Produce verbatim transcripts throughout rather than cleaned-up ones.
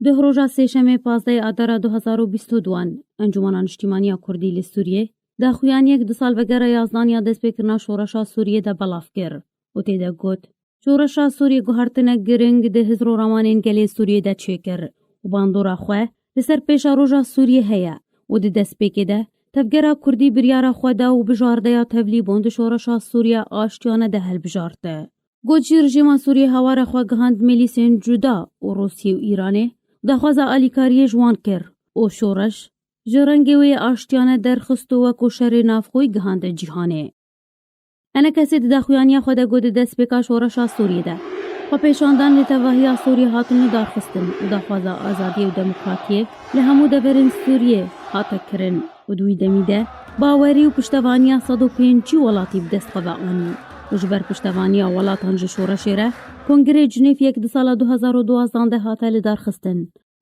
Duh roja sêşemê pazdeh Adara du hezar û bîst û duan, Encûmena Niştîmaniya Kurdî li Sûriyê daxuyaniyek du sal vegera yazdan ya destpêkirina şoreşa Sûriyê de belav kir û tê de got, şoreşa Sûriyê guhertinek giring di hizr û ramanên gelê Sûriyê de çêkir û bandora xwe li ser pêşeroja Sûriyê heye û di destpêkê de tevgera Kurdî biryara xwe da û bijardeya tevlîbûn di şoreşa Sûriya aştiyane de hilbijarti. Got jî, rejîma Sûriyê hawara xwe gihand milîsên cuda û Rûsiyê û Îranê, daxwaza alîkariyê ji wan kir û şoreş ji rengê wê aştiyane derxist û wekû şerê navxweyî gihande cîhanê. Enekesê di daxuyaniya xwe de got, di destpêka şoreşa Sûriyê de xwepêşandan li tevahiya Sûriyê hatin lidarxistin û daxwaza azadiyê û demokratiyê li hemû deverên Sûriyê hate kirin û di wî demî de bawerî û piştevaniya sed û pêncî welatî bi dest xwe ve anî û ji ber piştevaniya welatan ji şoreşê re Kongirê Cinêv yek di sala du hezar û duwazdeh de hate lidarxistin.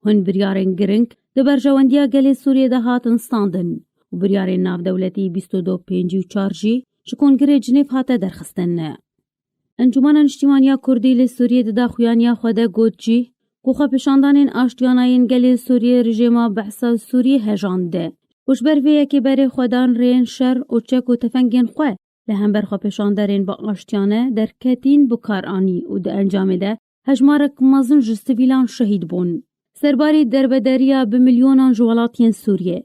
Hin biryarên giring di berjewendiya gelê Sûriyê de hatin standin û biryarên navdewletî bîst û du pêncî û çar jî ji Kongirê Cinêv hate derxistin. Encûmena Niştîmaniya Kurdî li Sûriyê di daxuyaniya xwe de got jî, ku xwepêşandanên aştiyana yên gelê Sûriyê rejîma Behsa Sûriyê hejand û ji ber vê yekê berê xwe dan rêyên şer û çek û tefengên xwe li hember xwepêşanderên bi aştiyane derketîn bi kar anî û di encamê de hejmarek mezin ji sivîlan şehîd bûn. Serbarî derbederiya bi milyonan ji welatiyên Sûriyê.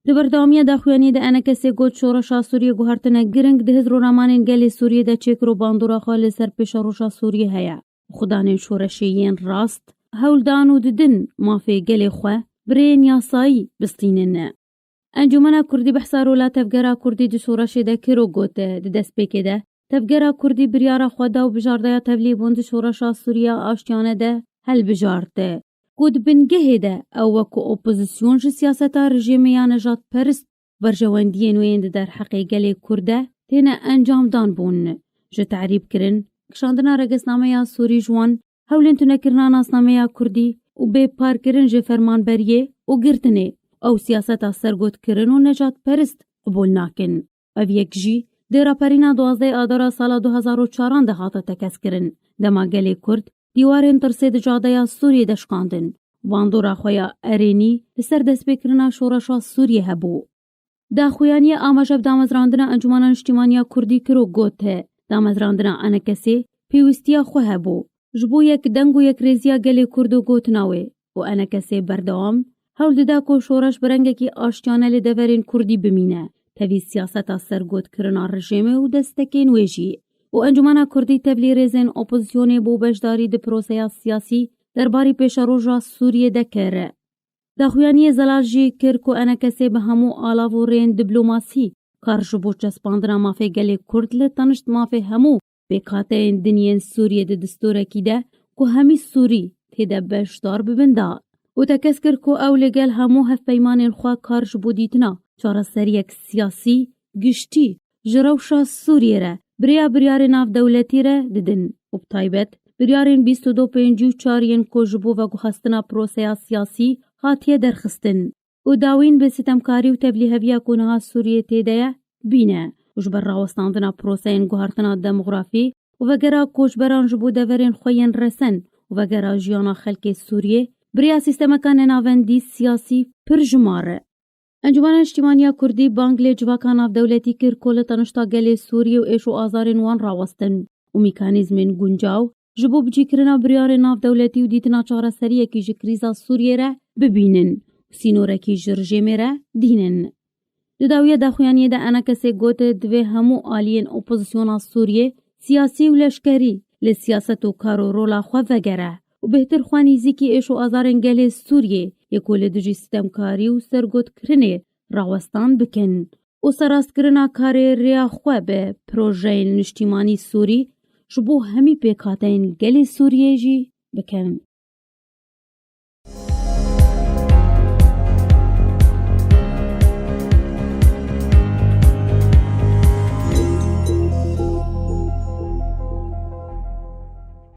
Di berdewamiya daxuyaniyê de Enekesê got, şoreşa Sûriyê guhertine giring di hizr û ramanên gelê Sûriyê de çêkir û bandora xwe li ser pêşeroja Sûriyê heye. Xudanên şoreşê yên rast hewl dan û didin mafê gelê xwe bi rêyên yasayî bistînin. Encûmena Kurdî behsa rola tevgera Kurdî di şoreşê de kir û got, di destpêkê de tevgera Kurdî biryara xwe da û bijardeya tevlîbûn di şoreşa Sûriya aştiyane de helbijart. Ku di bingehê de ew wekû opozîsyon ji siyaseta rejîmê ya nejadperist berjewendiyên wê yên di derheqê gelê Kurd de têne encamdan bûn. Ji tehrîb kirin, kişandina regesnameya Sûrî ji wan, hewlên tunekirina nasnameya Kurdî û bê parkirin ji fermanberiyê û girtinê, ew siyaseta sergotkirin û nejadperist qibûl nakin. Ev yek jî dê raperîna duwazdeh Adara sala du hezar û çaran de hate tekez kirin, dema gelê Kurd dîwarên tirsê di cadeya Sûriyê de şikandin, bandora xwe ya erênî li ser destpêkirina şoreşa Sûriyê hebû. Daxuyaniyê amaje bi damezrandina Encûmena Niştîmaniya Kurdî kir û got, damezrandina Enekesê pêwîstiya xwe hebû ji bo yek deng û yekrêziya gelê Kurd û gotina wê û Enekesê berdewam hewl dida ku şoreş bi rengekî aştiyane li deverên Kurdî bimîne, tevî siyaseta sergotkirina rejîmê û destekên wê jî. Û Encûmena Kurdî tevlî rêzên opozîsyonê bo beşdarî di proseya siyasî derbarî pêşeroja Sûriyê de kir. Daxuyaniyê zelal jî kir ku Enekesê bi hemû alav û rêyên diplomasî kar ji bo çespandina mafê gelê Kurd li tenişt mafê hemû pêkhateyên din yên Sûriyê di destûrekî de ku hemî Sûrî tê de beşdar bibin da û tekez kir ku ew li gel hemû hevpeymanên xwe kar ji bo dîtina çareseriyek siyasî giştî ji rewşa Sûriyê re bi rêya biryarên navdewletî re didin û bi taybet biryarên bîst û du pêncî û çar yên ku ji bo veguhastina proseya siyasî hatiye derxistin û dawîn bi sitemkarî û tevlîheviya ku niha Sûriyê tê de ye bîne û ji ber rawestandina proseyên guhertina demografî û vegera koçberan ji bo deverên xwe yên resen û vegera jiyana xelkê Sûriyê bi rêya sîstemeka nenavendî siyasî pir jimar e. Encûmena Niştîmaniya Kurdî bang lê civaka navdewletî kir ku li tenişta gelê Sûriyê û êş û azarên wan rawestin û mîkanîzmên guncaw ji bo bicîkirina biryarên navdewletî û dîtina çareseriyekî ji krîza Sûriyê re bibînin û sînorekî ji rejîmê re dînin. Di dawiya daxuyaniyê de Enekesê got, divê hemû aliyên opozîsyona Sûriyê, siyasî û leşkerî, li siyaset û kar û rola xwe vegere û bêhtir xwe nîzîkî êş û azarên gelê Sûriyê yê ku li dijî sitemkarî û sergotkirinê rawestan bikin û serrastkirina karê rêya xwe bi projeyên niştîmanî Sûrî ji bo hemî pêkhateyên gelê Sûriyê jî bikin.